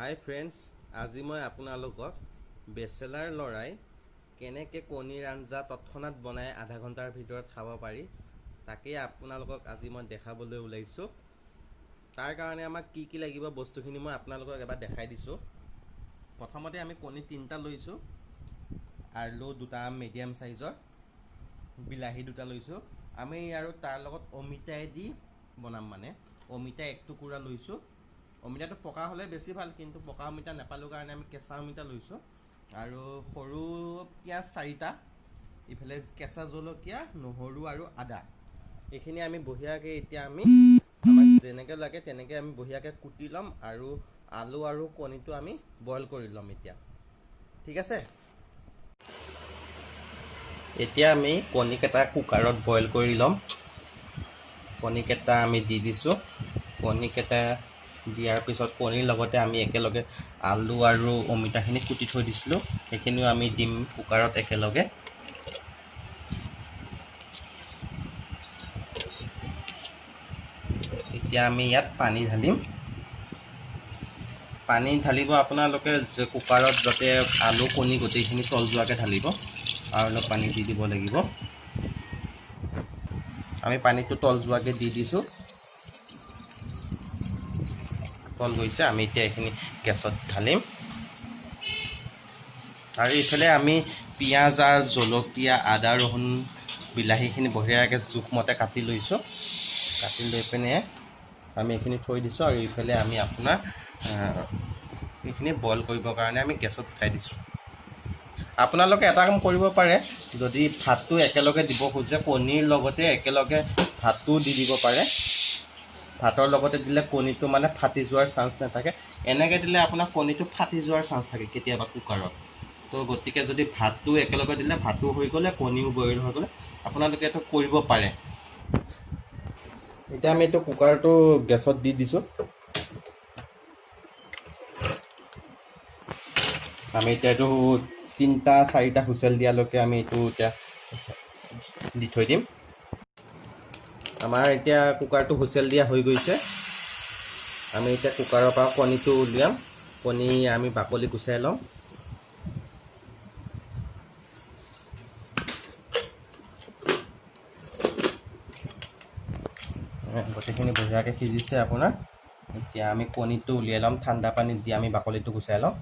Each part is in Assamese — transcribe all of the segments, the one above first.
হাই ফ্ৰেণ্ডছ, আজি মই আপোনালোকক বেচেলাৰ ল'ৰাই কেনেকৈ কণীৰ আঞ্জা তৎক্ষণাত বনাই আধা ঘণ্টাৰ ভিতৰত খাব পাৰি, তাকেই আপোনালোকক আজি মই দেখাবলৈ ওলাইছোঁ। তাৰ কাৰণে আমাক কি কি লাগিব বস্তুখিনি মই আপোনালোকক এবাৰ দেখাই দিছোঁ। প্ৰথমতে আমি কণী 3টা লৈছোঁ, আলু 2টা মিডিয়াম চাইজৰ, বিলাহী 2টা লৈছোঁ আমি, আৰু তাৰ লগত অমিতাই দি বনাম। মানে অমিতা 1 টুকুৰা লৈছোঁ। অমিতাটো পকা হ'লে বেছি ভাল, কিন্তু পকা অমিতা নাপালোঁ কাৰণে আমি কেঁচা অমিতা লৈছোঁ। আৰু সৰু পিঁয়াজ 4টা, ইফালে কেঁচা জলকীয়া, নহৰু আৰু আদা। এইখিনি আমি বঢ়িয়াকৈ এতিয়া আমি আমাক যেনেকৈ লাগে তেনেকৈ আমি বঢ়িয়াকৈ কুটি ল'ম আৰু আলু আৰু কণীটো আমি বইল কৰি ল'ম এতিয়া। ঠিক আছে, এতিয়া আমি কণীকেইটা কুকাৰত বইল কৰি ল'ম। কণীকেইটা আমি দি দিছোঁ। কণীকেইটা দিয়াৰ পিছত কণীৰ লগতে আমি একেলগে আলু আৰু অমিতাখিনি কুটি থৈ দিছিলোঁ, সেইখিনিও আমি দিম কুকাৰত একেলগে। এতিয়া আমি ইয়াত পানী ঢালিম। পানী ঢালিব আপোনালোকে যে কুকাৰত যাতে আলু কণী গোটেইখিনি তল যোৱাকৈ ঢালিব, আৰু অলপ পানী দি দিব লাগিব। আমি পানীটো তল যোৱাকৈ দি দিছোঁ, তল গৈছে। আমি এতিয়া এইখিনি গেছত ঢালিম। আৰু ইফালে আমি পিঁয়াজ আৰু জলকীয়া, আদা, ৰহুন, বিলাহীখিনি বঢ়িয়াকৈ জোখমতে কাটি লৈছোঁ। কাটি লৈ পিনে আমি এইখিনি থৈ দিছোঁ। আৰু ইফালে আমি আপোনাৰ এইখিনি বইল কৰিবৰ কাৰণে আমি গেছত উঠাই দিছোঁ। আপোনালোকে এটা কাম কৰিব পাৰে, যদি ভাতটো একেলগে দিব খোজে, কণীৰ লগতে একেলগে ভাতটোও দি দিব পাৰে। ভাতৰ লগতে দিলে কণীটো মানে ফাটি যোৱাৰ চান্স নাথাকে। এনেকৈ দিলে আপোনাৰ কণীটো ফাটি যোৱাৰ চান্স থাকে কেতিয়াবা কুকাৰত। তো গতিকে যদি ভাতটো একেলগে দিলে ভাতো হৈ গ'লে, কণীও বইল হৈ গ'লে, আপোনালোকে এইটো কৰিব পাৰে। এতিয়া আমি এইটো কুকাৰটো গেছত দি দিছোঁ। আমি এতিয়া এইটো 3টা 4টা হুইচেল দিয়ালৈকে আমি এইটো এতিয়া দি থৈ দিম। আমাৰ এতিয়া কুকাৰটো হুইচেল দিয়া হৈ গৈছে। আমি এতিয়া কুকাৰৰ পৰা কণীটো উলিয়াম। কণী আমি বাকলি গুচাই ল'ম। গোটেইখিনি বঢ়িয়াকৈ সিজিছে আপোনাৰ। এতিয়া আমি কণীটো উলিয়াই ল'ম, ঠাণ্ডা পানীত দি আমি বাকলিটো গুচাই ল'ম।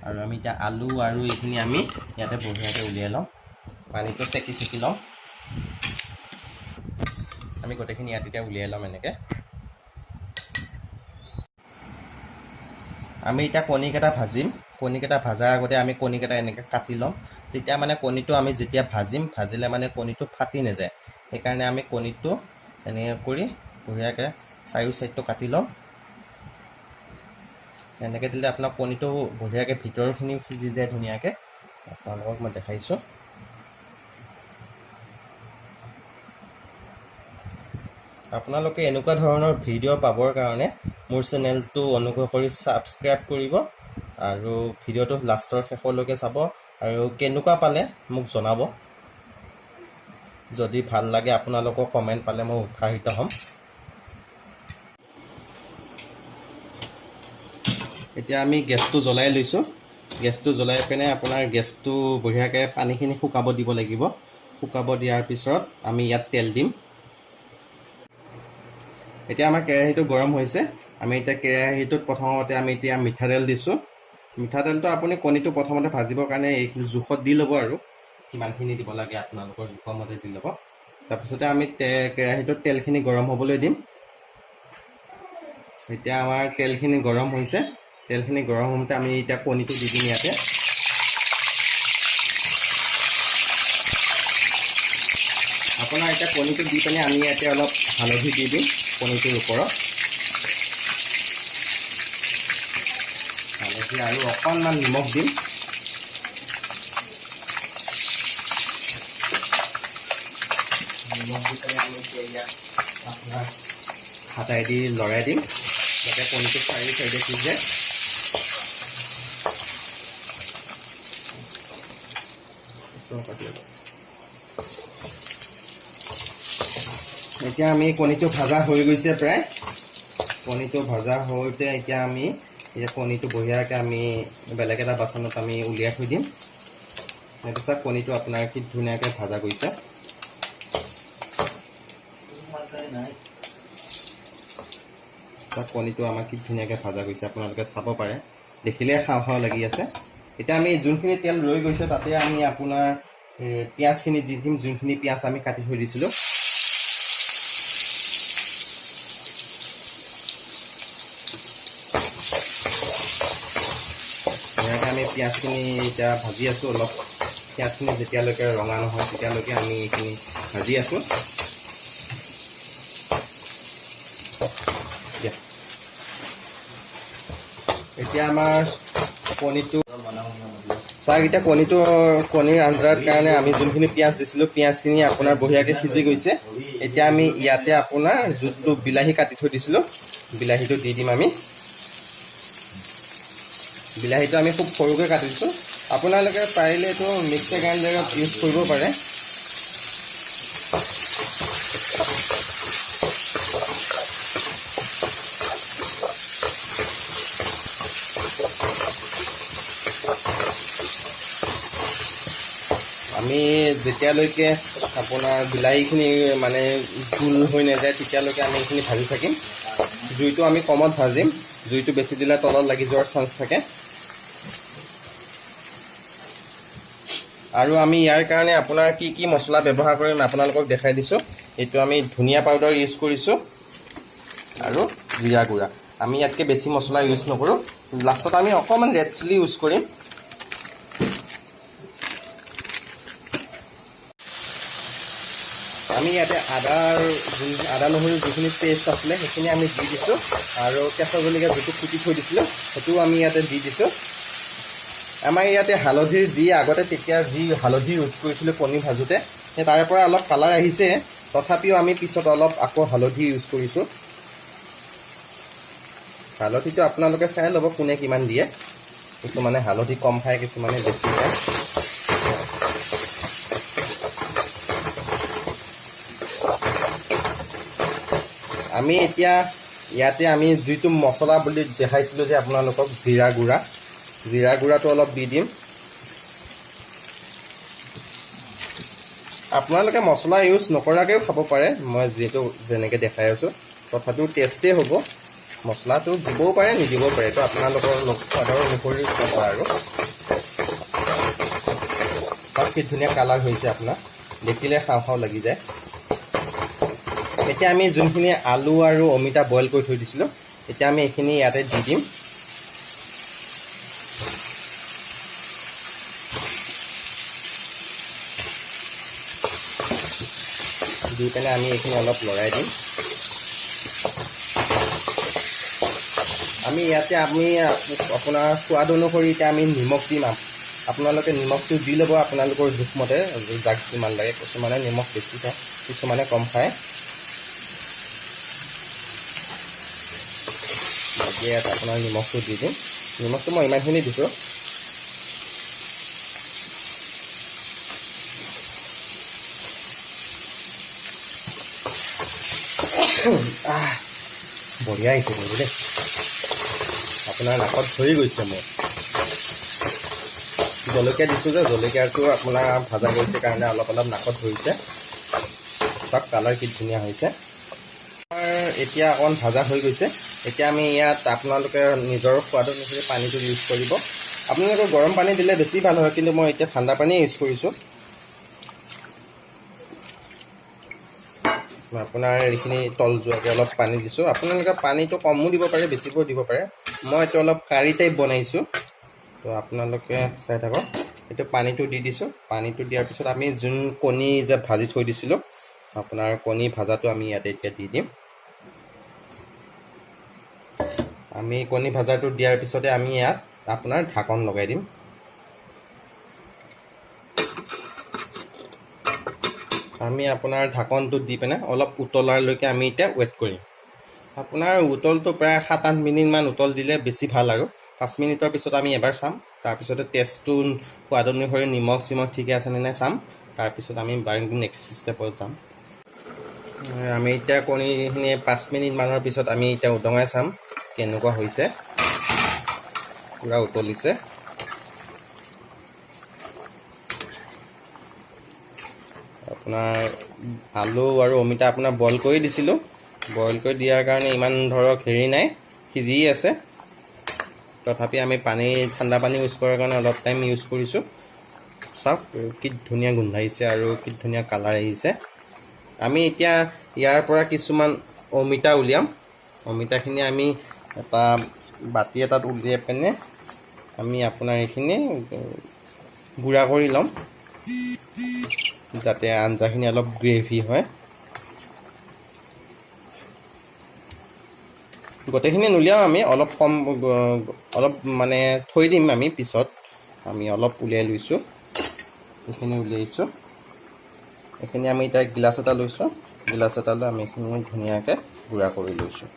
আৰু আমি এতিয়া আলু আৰু এইখিনি আমি ইয়াতে বঢ়িয়াকৈ উলিয়াই ল'ম। পানীটো চেকি চেকি ল'ম। আমি গোটেইখিনি ইয়াত এতিয়া উলিয়াই ল'ম এনেকৈ। আমি এতিয়া কণীকেইটা ভাজিম। কণীকেইটা ভাজাৰ আগতে আমি কণীকেইটা এনেকৈ কাটি ল'ম। তেতিয়া মানে কণীটো আমি যেতিয়া ভাজিম, ভাজিলে মানে কণীটো ফাটি নাযায়। সেইকাৰণে আমি কণীটো এনেকৈ কৰি বঢ়িয়াকৈ চাৰিও চাইডটো কাটি ল'ম। এনেকৈ দিলে আপোনাৰ কণীটো বঢ়িয়াকৈ ভিতৰখিনিও সিজি যায় ধুনীয়াকৈ। আপোনালোকক মই দেখাইছোঁ। আপোনালোকে এনেকুৱা ধৰণৰ ভিডিঅ' পাবৰ কাৰণে মোৰ চেনেলটো অনুগ্ৰহ কৰি ছাবস্ক্ৰাইব কৰিব আৰু ভিডিঅ'টো লাষ্টৰ শেষলৈকে চাব আৰু কেনেকুৱা পালে মোক জনাব। যদি ভাল লাগে আপোনালোকৰ কমেণ্ট পালে মই উৎসাহিত হ'ম। এতিয়া আমি গেছটো জ্বলাই লৈছোঁ। গেছটো জ্বলাই পিনে আপোনাৰ গেছটো বঢ়িয়াকৈ পানীখিনি শুকাব দিব লাগিব। শুকাব দিয়াৰ পিছত আমি ইয়াত তেল দিম। এতিয়া আমাৰ কেৰাহীটো গৰম হৈছে। আমি এতিয়া কেৰাহীটোত প্ৰথমতে আমি এতিয়া মিঠাতেল দিছোঁ। মিঠাতেলটো আপুনি কণীটো প্ৰথমতে ভাজিবৰ কাৰণে এইখিনি জোখত দি ল'ব, আৰু কিমানখিনি দিব লাগে আপোনালোকৰ জোখৰ মতে দি ল'ব। তাৰপিছতে আমি কেৰাহীটোত তেলখিনি গৰম হ'বলৈ দিম। এতিয়া আমাৰ তেলখিনি গৰম হৈছে। তেলখিনি গৰম হওঁতে আমি এতিয়া কণীটো দি দিম ইয়াতে। আপোনাৰ এতিয়া কণীটো দি পিনে আমি ইয়াতে অলপ হালধি দি দিম কণীটোৰ ওপৰত। হালধি আৰু অকণমান নিমখ দিম। নিমখ দি পেলাই আমি এতিয়া ইয়াত আপোনাৰ হাতাই দি লৰাই দিম, যাতে কণীটো চাৰি চাইডে সিজে। এতিয়া আমি কণীটো ভাজা হৈ গৈছে প্ৰায়। কণীটো ভাজা হওঁতে এতিয়া আমি এতিয়া কণীটো বঢ়িয়াকৈ আমি বেলেগ এটা বাচনত আমি উলিয়াই থৈ দিম। তাৰপিছত কণীটো আপোনাৰ কি ধুনীয়াকৈ ভাজা গৈছে। কণীটো আমাৰ কি ধুনীয়াকৈ ভাজা গৈছে, আপোনালোকে চাব পাৰে, দেখিলে খাওঁ খাওঁ লাগি আছে। এতিয়া আমি যোনখিনি তেল ৰৈ গৈছে তাতে আমি আপোনাৰ পিঁয়াজখিনি দি দিম, যোনখিনি পিঁয়াজ আমি কাটি থৈ দিছিলোঁ। ধুনীয়াকৈ আমি পিঁয়াজখিনি এতিয়া ভাজি আছোঁ অলপ। পিঁয়াজখিনি যেতিয়ালৈকে ৰঙা নহয় তেতিয়ালৈকে আমি এইখিনি ভাজি আছোঁ। এতিয়া আমাৰ কণীটো চাওক, এতিয়া কণীৰ আঞ্জাৰ কাৰণে আমি যোনখিনি পিঁয়াজ দিছিলোঁ, পিঁয়াজখিনি আপোনাৰ বঢ়িয়াকৈ সিজি গৈছে। এতিয়া আমি ইয়াতে আপোনাৰ যোনটো বিলাহী কাটি থৈ দিছিলোঁ, বিলাহীটো দি দিম আমি। বিলাহীটো আমি খুব সৰুকৈ কাটি দিছোঁ, আপোনালোকে পাৰিলে এইটো মিক্সাৰ গ্ৰাইণ্ডাৰত ইউজ কৰিব পাৰে। আমি যেতিয়ালৈকে আপোনাৰ বিলাহীখিনি মানে গোল হৈ নাযায় তেতিয়ালৈকে আমি এইখিনি ভাজি থাকিম। জুইটো আমি কমত ভাজিম, জুইটো বেছি দিলে তলত লাগি যোৱাৰ চান্স থাকে। আৰু আমি ইয়াৰ কাৰণে আপোনাৰ কি কি মছলা ব্যৱহাৰ কৰিম আপোনালোকক দেখাই দিছোঁ। এইটো আমি ধনিয়া পাউডাৰ ইউজ কৰিছোঁ আৰু জিৰা গুড়া। আমি ইয়াতকৈ বেছি মছলা ইউজ নকৰোঁ। লাষ্টত আমি অকণমান ৰেড চিলি ইউজ কৰিম। আমি ইয়াতে আদা নহৰু যিখিনি পেষ্ট আছিলে সেইখিনি আমি দি দিছোঁ, আৰু কেঁচা জলকীয়া যিটো কুটি থৈ দিছিলোঁ সেইটোও আমি ইয়াতে দি দিছোঁ। আমাৰ ইয়াতে হালধিৰ যি আগতে তেতিয়া যি হালধি ইউজ কৰিছিলোঁ কণী ভাজোঁতে, সেই তাৰে পৰা অলপ কালাৰ আহিছে, তথাপিও আমি পিছত অলপ আকৌ হালধি ইউজ কৰিছোঁ। হালধিটো আপোনালোকে চাই ল'ব কোনে কিমান দিয়ে, কিছুমানে হালধি কম খায়, কিছুমানে বেছি খায়। আমি এতিয়া ইয়াতে আমি যিটো মছলা বুলি দেখাইছিলোঁ যে আপোনালোকক, জিৰা গুড়া, জিৰা গুড়াটো অলপ দি দিম। আপোনালোকে মছলা ইউজ নকৰাকৈও খাব পাৰে, মই যিহেতু যেনেকৈ দেখাই আছোঁ, তথাপিও টেষ্টেই হ'ব। মছলাটো দিবও পাৰে, নিদিবও পাৰে, এইটো আপোনালোকৰ সোৱাদৰ অনুসৰি কথা। আৰু চাওক কি ধুনীয়া কালাৰ হৈছে, আপোনাৰ দেখিলে খাওঁ খাওঁ লাগি যায়। এতিয়া আমি যোনখিনি আলু আৰু অমিতা বইল কৰি থৈ দিছিলোঁ, এতিয়া আমি এইখিনি ইয়াতে দি দিম। দি পেলাই আমি এইখিনি অলপ লৰাই দিম। আমি ইয়াতে আমি আপোনাৰ সোৱাদ অনুসৰি এতিয়া আমি নিমখ দিম। আপোনালোকে নিমখটো দি ল'ব আপোনালোকৰ জোখমতে, যাক যিমান লাগে। কিছুমানে নিমখ বেছি খায়, কিছুমানে কম খায়। এতিয়া ইয়াত আপোনাৰ নিমখটো দি দিম। নিমখটো মই ইমানখিনি দিছোঁ। বঢ়িয়া আহিছে কিন্তু দেই, আপোনাৰ নাকত ধৰি গৈছে মোৰ। জলকীয়া দিছোঁ যে, জলকীয়াটো আপোনাৰ ভাজা গৈছে কাৰণে অলপ অলপ নাকত ধৰিছে। চাওক কালাৰ কি ধুনীয়া হৈছে। এতিয়া অকণমান ভাজা হৈ গৈছে। এতিয়া আমি ইয়াত আপোনালোকে নিজৰ সোৱাদ অনুসৰি পানীটো ইউজ কৰিব। আপোনালোকে গৰম পানী দিলে বেছি ভাল হয়, কিন্তু মই এতিয়া ঠাণ্ডা পানীয়ে ইউজ কৰিছোঁ। মই আপোনাৰ এইখিনি তল যোৱাকৈ অলপ পানী দিছোঁ। আপোনালোকে পানীটো কমো দিব পাৰে, বেছিকৈও দিব পাৰে। মই এইটো অলপ কাৰী টাইপ বনাইছোঁ, তো আপোনালোকে চাই থাকক। এইটো পানীটো দি দিছোঁ। পানীটো দিয়াৰ পিছত আমি যোন কণী যে ভাজি থৈ দিছিলোঁ, আপোনাৰ কণী ভাজাটো আমি ইয়াতে এতিয়া দি দিম। আমি কণী ভাজাটো দিয়াৰ পিছতে আমি ইয়াত আপোনাৰ ঢাকন লগাই দিম। আমি আপোনাৰ ঢাকনটো দি পিনে অলপ উতলাৰলৈকে আমি এতিয়া ৱেইট কৰিম। আপোনাৰ উতলটো প্ৰায় 7-8 মিনিটমান উতল দিলে বেছি ভাল আৰু। 5 মিনিটৰ পিছত আমি এবাৰ চাম, তাৰপিছতে টেষ্টটো সোৱাদ অনুসৰি নিমখ চিমখ ঠিকে আছেনে নাই চাম, তাৰপিছত আমি নেক্সট ষ্টেপত যাম। আমি এতিয়া কণীখিনি 5 মিনিটমানৰ পিছত আমি এতিয়া উদঙাই চাম কেনেকুৱা হৈছে। পূৰা উতলিছে। আপোনাৰ আলু আৰু অমিতা আপোনাৰ বইল কৰি দিছিলোঁ, বইল কৰি দিয়াৰ কাৰণে ইমান ধৰক হেৰি নাই, সিজি আছে। তথাপি আমি ঠাণ্ডা পানী ইউজ কৰাৰ কাৰণে অলপ টাইম ইউজ কৰিছোঁ। চাওক কি ধুনীয়া গোন্ধাইছে আৰু কি ধুনীয়া কালাৰ আহিছে। আমি এতিয়া ইয়াৰ পৰা কিছুমান অমিতা উলিয়াম। অমিতাখিনি আমি এটা বাতি এটাত উলিয়াই পিনে আমি আপোনাৰ এইখিনি গুড়া কৰি ল'ম, যাতে আঞ্জাখিনি অলপ গ্ৰেভি হয়। গোটেইখিনি নুলিয়াওঁ আমি, অলপ কম, অলপ মানে থৈ দিম আমি পিছত। আমি অলপ উলিয়াই লৈছোঁ, এইখিনি উলিয়াইছোঁ। এইখিনি আমি এতিয়া গিলাচ এটা লৈছোঁ, গিলাচ এটা লৈ আমি এইখিনি ধুনীয়াকৈ গুড়া কৰি লৈছোঁ।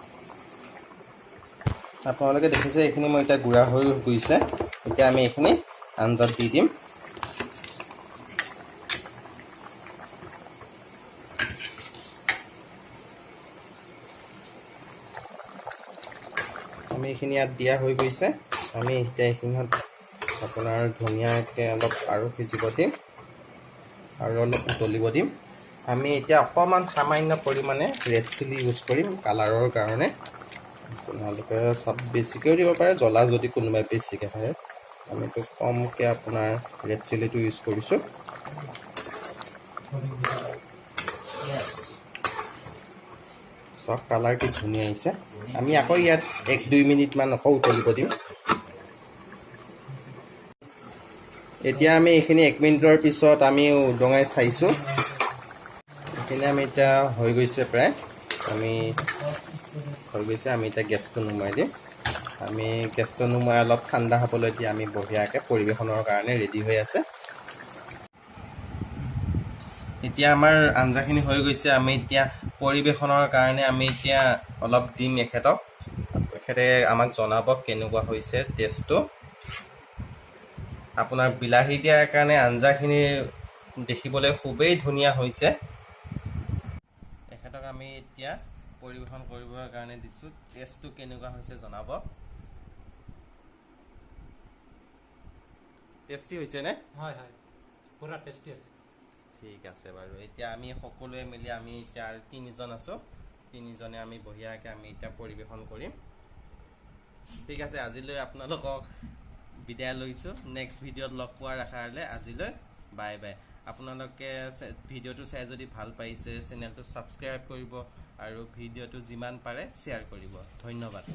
আপোনালোকে দেখিছে এইখিনি মই এতিয়া গুড়া হৈ গৈছে। এতিয়া আমি এইখিনি আঞ্জাত দি দিম। আমি এইখিনি ইয়াত দিয়া হৈ গৈছে। আমি এতিয়া এইখিনিত আপোনাৰ ধুনীয়াকৈ অলপ আৰু সিজিব দিম আৰু অলপ উতলিব দিম। আমি এতিয়া অকণমান সামান্য পৰিমাণে ৰেড চিলি ইউজ কৰিম কালাৰৰ কাৰণে। আপোনালোকে চব বেছিকৈও দিব পাৰে, জ্বলা যদি কোনোবাই বেছিকৈ খায়। আমিতো কমকৈ আপোনাৰ ৰেড চিলিটো ইউজ কৰিছোঁ। চব কালাৰ কি ধুনীয়া আহিছে। আমি আকৌ ইয়াত 1-2 মিনিটমান আকৌ উতলিব দিম। এতিয়া আমি এইখিনি 1 মিনিটৰ পিছত আমি উদঙাই চাইছোঁ। এইখিনি আমি এতিয়া হৈ গৈছে প্ৰায়, আমি হৈ গৈছে। আমি এতিয়া গেছটো নুমাই দিম। আমি গেছটো নুমাই অলপ ঠাণ্ডা হ'বলৈ দি আমি বঢ়িয়াকৈ পৰিৱেশনৰ কাৰণে ৰেডি হৈ আছে। এতিয়া আমাৰ আঞ্জাখিনি হৈ গৈছে। আমি এতিয়া পৰিৱেশনৰ কাৰণে আমি এতিয়া অলপ দিম এখেতক। এখেতে আমাক জনাব কেনেকুৱা হৈছে টেষ্টটো। আপোনাৰ বিলাহী দিয়াৰ কাৰণে আঞ্জাখিনি দেখিবলৈ খুবেই ধুনীয়া হৈছে। এখেতক আমি এতিয়া পৰিৱেশন কৰিবৰ কাৰণে দিছোঁ। টেষ্টটো কেনেকুৱা হৈছে জনাব। টেষ্টি হৈছে নে? হয় হয়, পুৰা টেষ্টি আছে। ঠিক আছে বাৰু। এতিয়া আমি সকলোৱে মিলি আমি এতিয়া আৰু তিনিজন আছোঁ, তিনিজনে আমি বঢ়িয়াকৈ আমি এতিয়া পৰিৱেশন কৰিম। ঠিক আছে, আজিলৈ আপোনালোকক বিদায় লৈছোঁ। নেক্সট ভিডিঅ'ত লগ পোৱাৰ আশাৰে আজিলৈ বাই বাই। আপোনালোকে ভিডিঅ'টো চাই যদি ভাল পাইছে চেনেলটো ছাবস্ক্ৰাইব কৰিব আৰু ভিডিঅ'টো যিমান পাৰে শ্বেয়াৰ কৰিব। ধন্যবাদ।